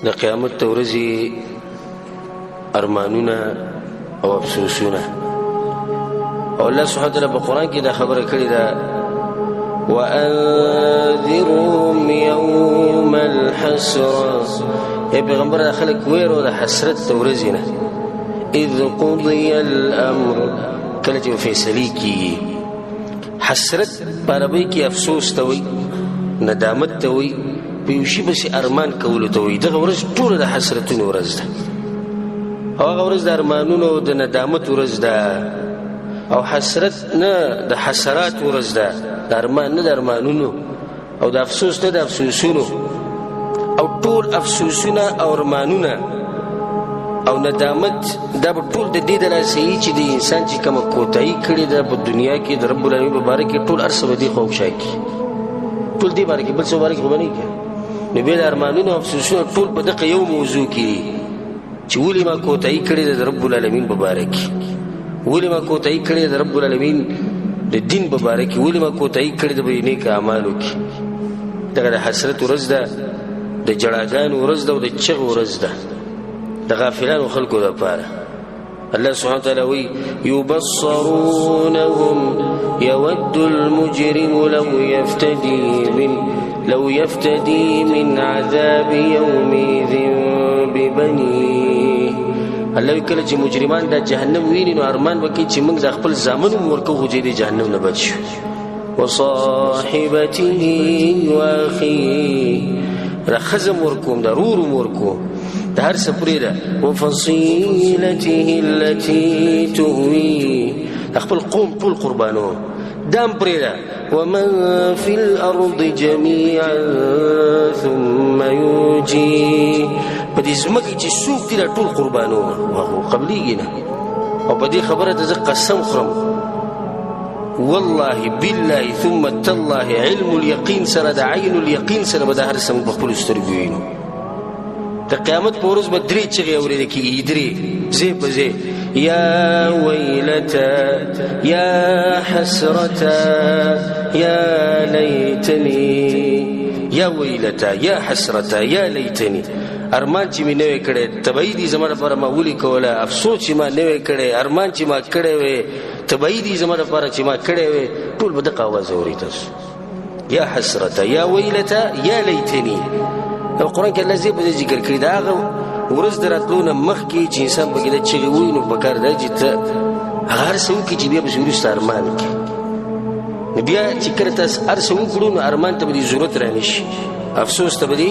د قیامت د ورځې ارمانونه او افسوسونه. او الله سبحانه وتعالی په قرآن کې دا خبره کړې ده، وأنذرهم يوم الحسرة. ای پیغمبر، دا خلک ویرو د حسرت د ورځې نه، اذ قضي الامر، کله چې فیصلې کیږي. حسرت په عربۍ کې افسوس ته وایي، ندامت ته وایي، په یو شي پسې ارمان کولو ته وایي. دغه ورځ ټوله د حسرتونو ورځ ده، او هغه ورځ د ارمانونو د ندامت ورځ ده، او حسرت نه د حسرات ورځ ده، د ارمان نه د ارمانونو، او د افسوس نه د افسوسونو، او ټول افسوسونه او ارمانونه او ندامت دا به ټول د دې د لاسه وي چې د انسان چې کومه کوتاهي کړې ده په دنیا کې د رب العالمین په باره کې، ټول هر څه به دې خوا وشا کړي، ټول دې باره کې، بل څه باره کې خو به نه وي. نو بیا د ارمانونو او افسوسونه ټول په دغه یو موضوع کې دي چې ولې ما کوتاهي کړې ده د رب العالمین په باره کې، ولې ما کوتاهي کړې ده د رب العالمین د دین په باره کې، ولې ما کوتاهي کړې ده په نیک اعمالو کې. دغه د حسرت ورځ ده، د جړاګانو ورځ ده، او د چغو ورځ ده د غافلانو خلکو دپاره. الله سبحانه وتعالى وی يبصرونهم يود المجرم لو يفتدي من عذاب يومئذ ببنيه. الله کله چې مجرمان د جهنم ویني نو ارمان وکړي چې موږ د خپل زامنو ورکو خو دې جهنم نه بچ شو. وصاحبته واخيه، دا ښځه م ورکوم، دا رور م ورکوم، د هر څه پرېږده. وفصيلته التي تؤويه، د خپل قوم ټول قربانو دا هم پرېږده. ومن في الأرض جميعا ثم ينجيه، په دې ځمکې چې څوک دي دا ټول قربانو خو قبلېږي نه. او په دې خبره ته زه قسم خورم، والله بالله ثم تالله، علم اليقين سره، د عین اليقين سره به د هر څه موږ په خپلو سترګو وینو. د قیامت په ورځ به درې چغې اورېدل کېږي، درې ځای په ځای، یا ویلتا، یا حسرتا، یا لیتنی، یا ویلتا، یا حسرتا، یا لیتنی. ارمان چې مې نه وی کړی، تبعی دي زما لپاره ما ولي کوله، افسوس چې ما نه وی کړی، ارمان چې ما کړی وی، تبعی دي زما لپاره چې ما کړی وی. ټول به دغه اواز اوري تاسو، یا حسرتا، یا ویلتا، یا لیتنی. او قرآن کې الله ځای په ځای ذکر کړی دا هغه ورځ د راتلو نه مخکې چې انسان پکې دا چغې ووایي، نو پکار دی چې ته هغه هر څه وکړي چې بیا پسې وروسته ارمان وکړي. نو بیا چې کله تاسو هر څه وکړو نو ارمان ته به دې ضرورت رانه شي، افسوس ته به دې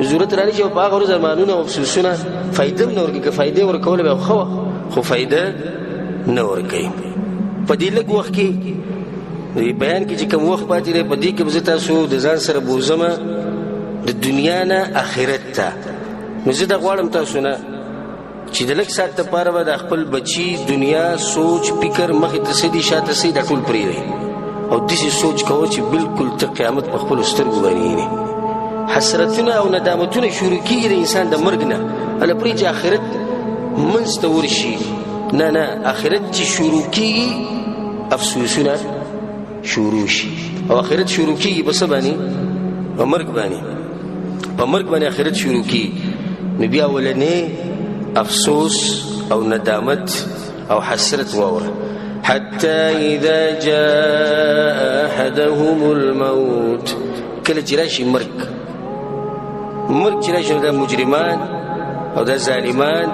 ضرورت رانه شي. او په هغه ورځ ارمانونه او افسوسونه فایده هم نه ورکوي. که فایده ورکوله بیا ښه وه، خو فایده نه ورکوي. په دې لږ وخت کې دې بیان کې چې کوم وخت پاتې دی، په دې کې به زه تاسو د ځان سره بوځم د دنیا نه آخرت ته. نو زه دا غواړم تاسو نه چې د لږ ساعت لپاره به د خپل بچي دنیا سوچ فکر مخې ته څه دي شاته څه دي دا ټول پرېږدئ، او داسې سوچ کوه چې بالکل ته قیامت په خپلو سترګو باندې وینې. حسرتونه او ندامتونه شروع کېږي د انسان د مرګ نه، هله پرې چې آخرت منځ ته ورشي. نه نه، آخرت چې شروع کېږي افسوسونه شروع شي، او آخرت شروع کېږي په څه باندې؟ په مرګ باندې. په مرګ باندې آخرت شروع کېږي. نو بیا اولنې افسوس او ندامت او حسرت واوره. حتى إذا جاء أحدهم الموت، کله چې راشي مرګ، مرګ چې راشي نو دا مجرمان او دا ظالمان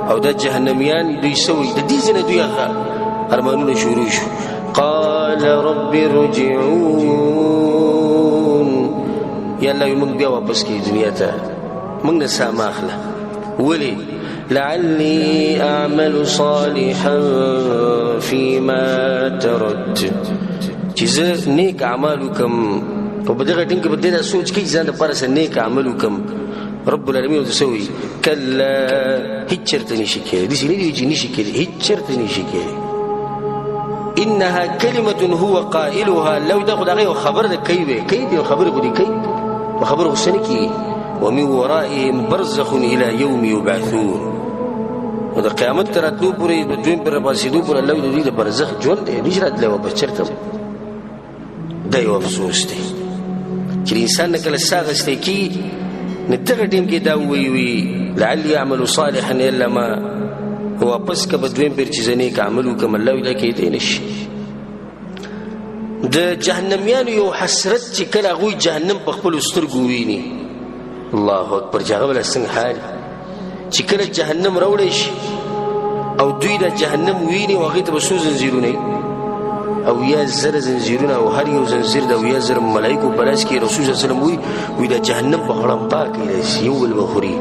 او دا جهنميان دوی څه وایي؟ د دې ځای نه دوی هغه ارمانونه شروع شو. قال رب ارجعون، یا الله موږ بیا واپس کړي دنیا ته، موږ نه ساه مه اخله. ولې؟ لعلي أعمل صالحا فيما تركت، چې زه نیک اعمال وکم. او په دغه ټیم کې به دا سوچ کوي ځان لپاره څه نیک عمل وکم. رب العالمین ورته څه وایي؟ کلا، هیڅ چېرته نشي کېدی، داسې نه دي چې نشي کېدی، هیڅ چېرته نشي کېدی. انها کلمة هو قائلها، لو دا خو د هغه یو خبره ده، کوي به یې، کوي به یې، خبرې خو دې کوي، په خبرو خو څه نه کېږي. ومن ورائهم برزخ الى يوم يبعثون، نو د قیامت تر راتلو پورې، د دویم پر راپاڅېدو پورې الله د دوی د برزخ ژوند دی، نشي راتلی واپس چېرته. دا یو افسوس دی چې انسان نه کله ساه اخیستی کېږي، نو دغه ټیم کې دا ووایي، وي لعلي اعمل صالحا الا ما واپس که په دویم پیر چې زه نیک عمل وکړم، الله وایي دا کېدی نه شي. د جهنميانو یو حسرت چې کله هغوی جهنم په خپلو سترګو ویني، الله اکبر، چې هغه به څنګه حال چې کله جهنم راوړی شي او دوی د جهنم ویني، او هغې ته به څو زنځیرونه او یا زره زنځیرونه، او هر یو زنځیر د اویا زره ملایکو په لاس کې. رسول صلی الله علیه وسلم وایي، وایي د جهنم په غړمبا کې داسې یو بل به خوري.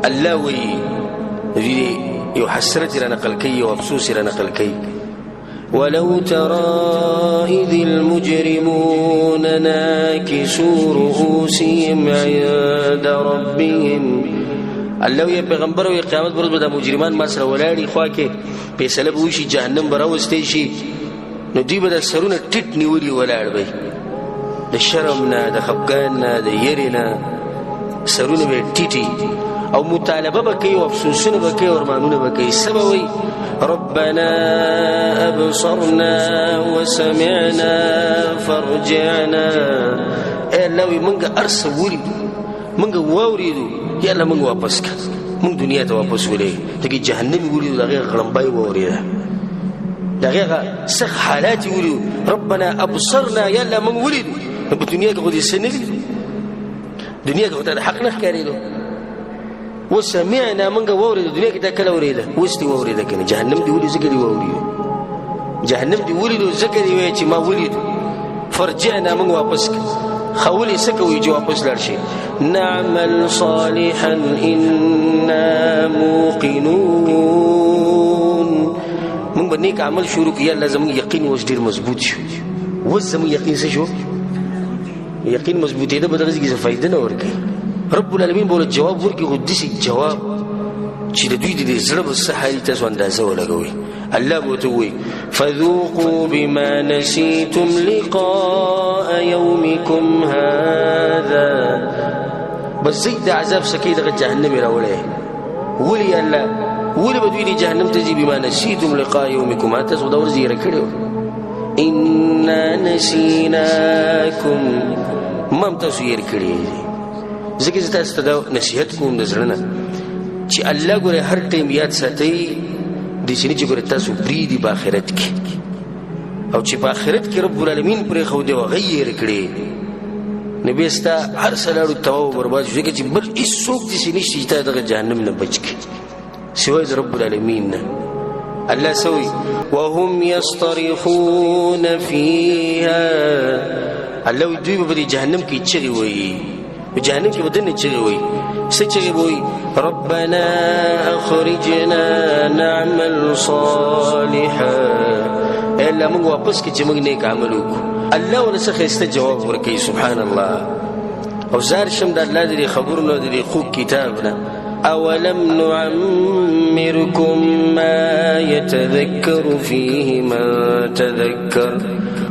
الله وایي دوی یو حسرت یې را نقل کوي، یو افسوس یې را نقل کوي. ولو ترى إذ المجرمون ناكسوا رؤوسهم عند ربهم. الله یې پیغمبر وی قیامت پر ورځ به دا مجرمان ما سره ولاړي خوا کې فیصله به وشي، جهنم به راوستی شي، نو دوی به د سرونه ټیټ نیولي ولاړ وي، د شرم نه، د خفګان نه، د یرې نه سرونه به ټیټي، او مطالبه به کوي، او افسوسونه به کوي، او ارمانونه به کوي. څه به وایي؟ ربنا ابصرنا وسمعنا فرجعنا. ای الله وایي موږ هر څه ولیدو، موږ واورېدو، یا الله موږ واپس کړه، موږ دنیا ته واپس ولېږه. ځکه جهنم یې ولیدو، د هغې غړمبا یې واورېده، د هغې هغه سخت حالات یې ولیدو. ربنا ابصرنا، یا الله موږ ولیدو. نو په دنیا کې خو دې څه نه لیدو، دنیا کې خو ته د حق نه ښکارېدو. وسمعنا، موږ واورېدو، دنیا کې تا کله اورېده؟ اوس دې واورېده که نه؟ جهنم دې ولیدو ځکه دې واورېدو، جهنم دې ولیدو ځکه دې وایي چې ما ولیدو. فرجعنا، موږ واپس کړه. خولې څه کوي چې واپس لاړ شي؟ نعمل صالحا انا موقنون. موږ به نیک عمل شروع کړو، یا الله زموږ یقین اوس ډېر مضبوط شو. اوس زموږ یقین څه شو؟ یقین مضبوطېده به دغسې کې څه فایده نه ورکوي. رب العالمین به ورته جواب ورکړي، خو داسې جواب چې د دوی د دې زړه به څه حال تاسو اندازه ولګوئ. الله به ورته ووایي فذوقوا بما نسيتم لقاء يومكم هذا. بس زید د عذاب سکې دغه جهنم یې راوړی. ولې یا الله، ولې به دوی دې جهنم ته ځي؟ بما نسيتم لقاء يومكم هذا، تاسو دا ورځ هېره کړې وه. انا نسيناكم، ما هم تاسو هېر کړي دي. ځکه زه تاسو ته دا نصیحت کوم د زړه نه چې الله ګورې هر ټایم یاد ساتئ، داسې نه چې ګورې تاسو پرېږدي په آخرت کې، او چې په آخرت کې رب العالمین پرېښودې او هغه یې هېر کړي، نو بیا ستا هر څه لاړو تباه او برباد شو. ځکه چې بل هېڅوک داسې نشته چې تا دغه جهنم نه بچ کړي سوای د رب العالمین نه. الله سوي وهم يصطرخون فيها. الله وی دوی به په دې جهنم کې چغې وایي، په جهنم کې به دننه چغې وایي. څه چغې به وایي؟ ربنا اخرجنا نعمل صالحا. ای الله موږ واپس کړي چې موږ نیک عمل وکړو. الله ورته څه ښایسته جواب ورکوي، سبحان الله. او زار شم د الله د دې خبرو نه، د دې خوږ کتاب نه. أولم نعمركم ما يتذكر فيه من تذكر.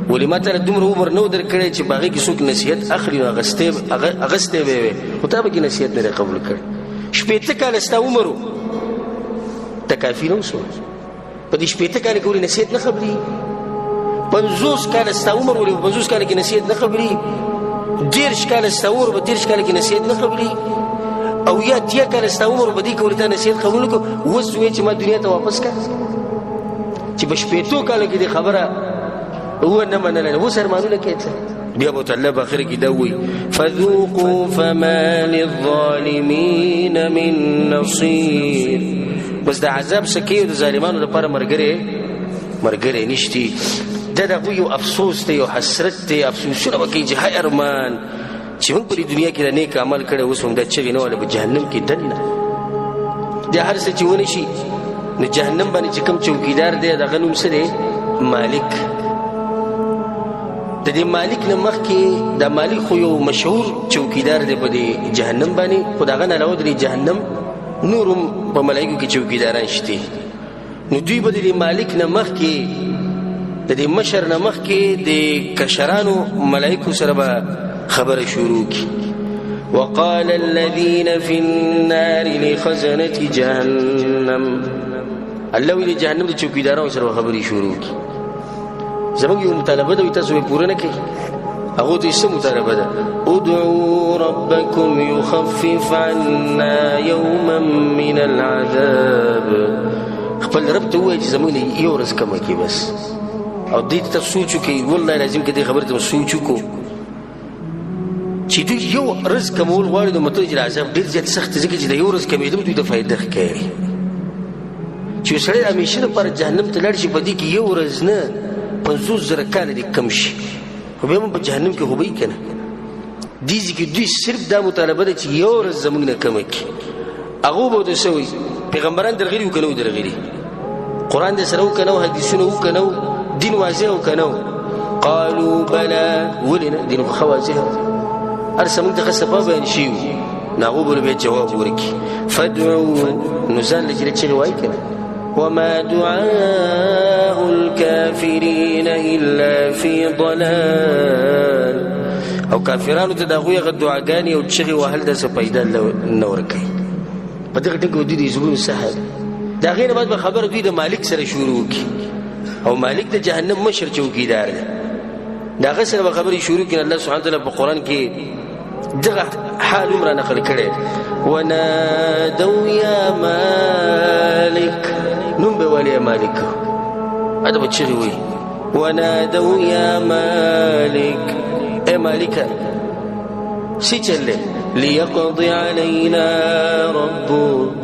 ولې ما ته دومره عمر نه و درکړی چې په هغې کې څوک نصیحت اخلي، نو اغستی به یې وی، خو تا به کې نصیحت نه دی قبول کړی. 60 کاله ستا عمر و، ته کافي نه وسو. په دې 60 کاله کې ولې نصیحت نه قبلېږي؟ 50 کاله ستا عمر ولې په 50 کاله کې نصیحت نه قبلېږي؟ 30 کاله ستا عمر په 30 کاله کې نصیحت نه قبلېږي؟ او یا 80 کاله ستا عمر په دې کې ولې تا نصیحت قبول نه کړو؟ اوس وایې چې ما دنیا ته واپس کړه، چې په 60 کالو کې دې خبره هو نه منله، اوس ارمانونه کوې ته. بیا به ورته الله په آخر کې دا ووایي فذوقوا فما للظالمین من نصیر. بس د عذاب څه کوي د ظالمانو لپاره ملګری نشتی. دا د هغوی یو افسوس دی، یو حسرت دی، افسوسونه به کوي چې های ارمان چې موږ په دې دنیا کې د نیک عمل کړی، اوس هم دا چغې نه وله په جهنم کې دننه. دا هر څه چې ونه شي نو جهنم باندې چې کوم چوکیدار دی د هغه نوم څه دی؟ مالک. د دې مالک نه مخکې د مالک خو یو مشهور چوکیدار دی په دې جهنم باندې، خو د هغه نه علاوه د دې جهنم نور هم په ملایکو کې چوکیداران شته. نو دوی به د دې مالک نه مخکې، د دې مشر نه مخکې د کشرانو ملایکو سره به خبره شروع کړي. وقال الذين في النار لخزنة جهنم. الله ویلي جهنم د چوکیدارانو سره به خبرې شروع کړي. زموږ یو مطالبه ده، تاسو یې پوره نه کړئ. هغو ته یې څه مطالبه ده؟ ادعوا رب ربكم يخفف عنا يوما من العذاب. خپل رب ته ووایه چې زموږ نه یو ورځ کمه کړي بس. او دې ته سوچ وکړئ، والله لازم که دې خبرې ته سوچ وکړو چې دوی یو ورځ کمول غواړي، نو مطلب چې عذاب ډېر زیات سخت دی، ځکه چې د یو ورځ کمېدل دوی ته فایده ښکاري. چې سړی همیشه لپاره جهنم ته لاړ شي، په دې کې یو ورځ نه 50,000 کاله دې کم شي، خو بیا هم په جهنم کې خو به یې که نه. دې ځای کې دوی صرف دا مطالبه ده چې یو ورځ زموږ نه کمه کړي. هغو به ورته څه وایي؟ پیغمبران درغلي وو که نه وو درغلي؟ قرآن دې سره وو که نه وو؟ حدیثونه وو که نه وو؟ دین واضح وو که نه وو؟ قالوا بلى. ولې نه؟ دین خو ښه واضح وو، هر څه موږ ته ښه صفا بیان شوي وو. نو هغو به بیا جواب ورکړي، فادعو، نو ځان له چې چغې وایي که نه، وما دعاء الكافرين إلا في ضلال. او کافرانو ته د هغوی هغه دعاګانې او چغې وهل داسې پیدا نه ورکوي. په دغه ټکي به دوی د زړونو سهل. د هغې نه بعد به خبره دوی د مالک سره شروع کړي، او مالک د جهنم مشر چوکیدار دی. د هغه سره به خبرې شروع کړي. الله سبحانه وتعالی په قرآن کې دغه حال هم را نقل کړی، ونادوا یا مالک، نوم به ولې مالک، هذا به چغې وایي، ونادوا یا مالک، ای مالکه څه چل دی؟ لیقضي علینا ربک.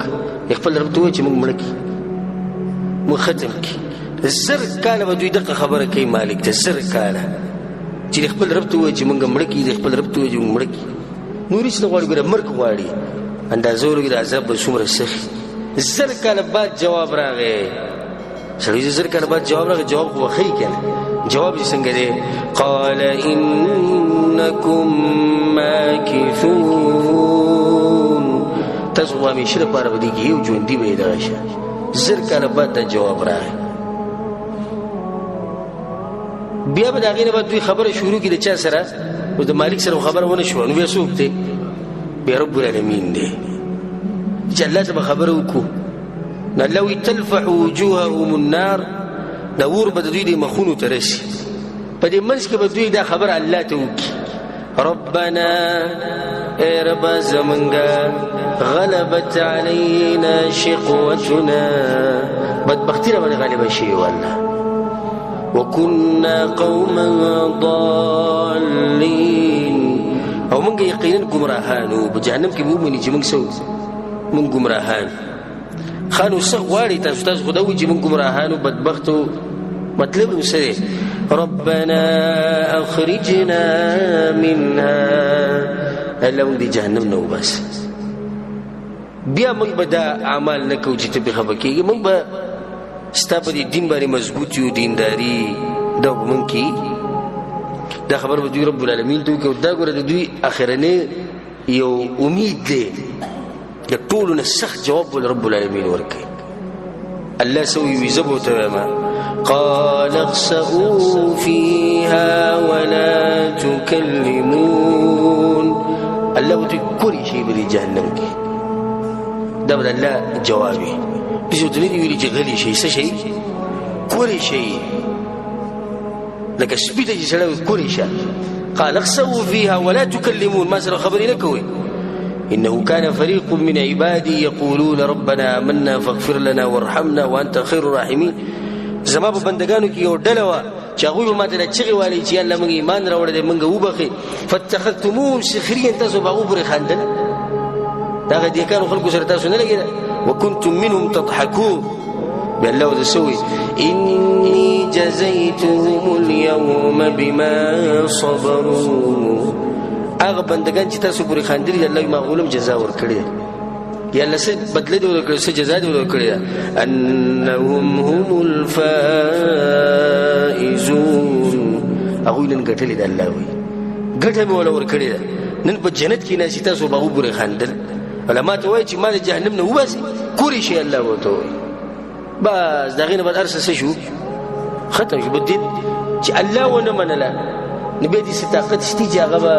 خپل رب ته ووایه چې موږ مړه کړي، موږ ختم کړي. 1000 کاله به دوی دغه خبره کوي مالک ته، 1000 کاله چې خپل رب ته ووایي چې موږ مړه کړي، خپل رب ته ووایي چې موږ مړه کړي. نور هېڅ نه غواړي، ګوره مرګ غواړي. اندازه ولګي د عذاب به څومره سخت. 1000 کاله بعد جواب راغی. سړی 1000 کاله بعد جواب راغی، جواب خو به ښه وي که نه؟ جواب یې څنګه دی؟ قال انکم ماکثون. تاسو خو همیشه لپاره به دې کې یو ژوندي به یې دغه شه. 1000 کاله بعد دا جواب راغی. بیا به د هغې نه بعد دوی خبره شروع کړي د چا سره؟ اوس د مالک سره خبره ونه شوه، نو بیا څوک دی؟ بیا رب العالمین دی چې الله ته به خبره وکړو. نو الله وایي تلفح وجوههم النار، دا اور به د دوی د مخونو ته رسي. په دې منځ کې به دوی دا خبره الله ته وکړي، ربنا ای رب زمونږه غلبت علینا شقوتنا، بدبختي را باندې غالبه شوې والله، وكنا قوما ضالين، او مونږ یقینا ګمراهان وو. په جهنم کې به ومني چې مونږ څه وو؟ مونږ ګمراهان. ښه نو څه غواړئ تاسو؟ تاسو خو دا وایي چې مونږ ګمراهان وو، بدبخت وو، مطلب مو څه دی؟ ربنا اخرجنا منها، الله مونږ د جهنم نه وباسه. بیا مونږ به دا اعمال نه کوو چې ته پرې خفه کېږې، مونږ به ستا په دې دین باندې مضبوط یو، دینداري دا به مونږ کې. دا خبر به دوی رب العالمین ته وکړي. او دا ګوره د دوی اخرنی یو امید دی، د ټولو نه سخت جواب به رب العالمین ورکوي. الله څه وایي؟ زه به ورته وایم، قال اخسئوا فيها ولا تكلمون. الله به دوی کورې شي په دې جهنم کې. دا به د الله جواب وي. داسې ورته نه دي ویلي چې غلي شئ، څه شئ؟ کورې شئ، لکه سپي ته چې سړی وایي کورې شه. قال اخسئوا فيها ولا تكلمون، ما سره خبرې نه کوئ. إنه كان فريق من عبادي يقولون ربنا آمنا فاغفر لنا وارحمنا وأنت خير الراحمين. زما په بندگانو کې یو ډله وه چې هغوی به ماته دا چغې والي چې الله موږ ایمان راوړی دی، موږ وبخښئ. فاتخذتموهم سخريا، تاسو به هغو پورې خندل، دغه دیکانو خلکو سره تاسو نه لګېده. وكنتم منهم تضحكون. بیا الله ورته څه وایي؟ إني جزيتهم اليوم بما صبروا. هغه بندگان چې تاسو پورې خندلي دي، الله یې ما هغو له هم جزا ورکړې ده. یا الله څه بدله دې ورکړې، څه جزا دې ورکړې ده؟ انهم هم الفائزون. هغوی نن ګټلې ده. الله وایي ګټه مې وله ورکړې ده، نن په جنت کې ناست تاسو به هغو پورې خندل. علما ته وایي چې ما د جهنم نه وباسي کورې شي. الله ورته وایي بس د هغې نه بعد هر څه شو، ختم شو. دې چې الله ونه منله نو بیا دې څه طاقت شته چې هغه به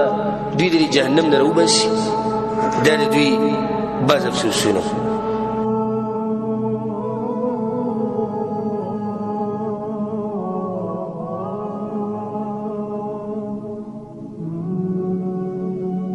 دوی د جهنم نه راوباسي؟ دا د دوی بعض افسوسونه.